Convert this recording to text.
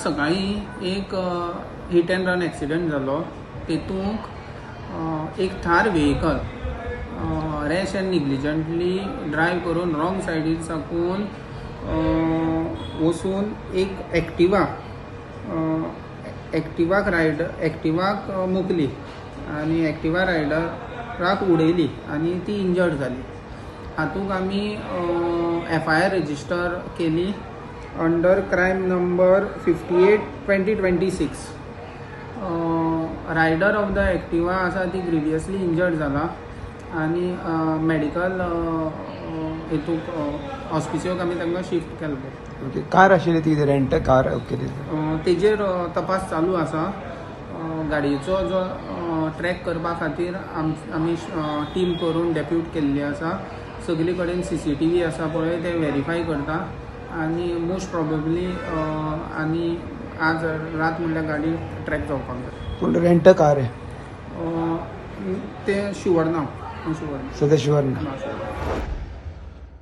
सकाळीं एक heat and run accident जालो. तेतूंक एक Thar vehicle rash and negligently drive करून रॉंग सायडीन साकून वचून एक एक्टिवाक रायडर एक्टिवाक मोखली आनी एक्टिवा रायडराक उडयली आनी ती इंजर्ड जाली. हातूंत आमी एफआयआर रजिस्टर केली under crime number 58/2026. Rider of the Activa आसा ती ग्रिवियसली इंजर्ड जाला आनी मेडिकल हेतूक हॉस्पिसियोक आमी तांकां शिफ्ट केल्ले. ओके, कार आशिल्ली ती रेंट कार ओके? तेजेर तपास चालू आसा. गाडयेचो जो ट्रॅक करपा खातीर आमी टीम करून डेप्यूट केल्ली आसा. सगली कडेन सीसीटीव्ही आसा पळय, ते व्हेरीफाय करता आनी मोस्ट प्रोबेबली आनी आज रात म्हणल्यार गाडी ट्रॅक जावपाक जाय. पूण रेंट कार आहे? ते शुवर ना, शुवर. सध्या शुअर ना. ना.